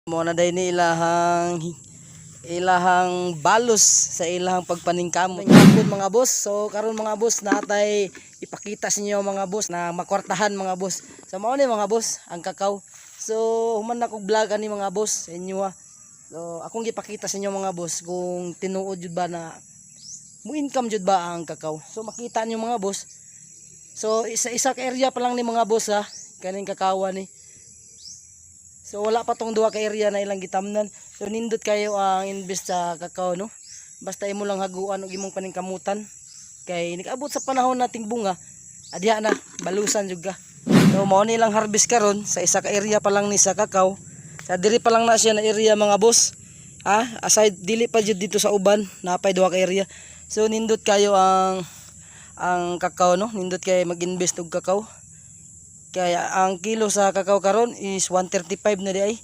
Mo na day ni ilahang balos sa ilahang pagpaningkamot. Hapon, mga boss. So karon, mga boss, natay ipakita sa inyo, mga boss, na makwartahan, mga boss. So mao ni, mga boss, ang kakao. So human na kog vlog ani, mga boss, sa inyo ha. So akong gipakita sa inyo, mga boss, kung tinuod jud ba na mo income jud ba ang kakao. So makita niyo, mga boss. So isa-isa ka area pa lang ni, mga boss, ha, kaning kakawa ni. So wala pa tong duha ka area na ilang gitamnan. So nindot kayo ang invest sa kakao, no. Basta imo lang haguan og imong paningkamutan. Kay nikaabot sa panahon nating bunga, adya na balusan jud ka. So mao ni ilang harvest karon sa isa ka area pa lang ni sa kakao. Sa diri pa lang na siya na area, mga boss. Ah, aside dili pa jud dito sa uban, napay duha ka area. So nindot kayo ang kakao, no. Nindot kay mag-invest og kakao. Kaya ang kilo sa kakao karon is 135 na di ay.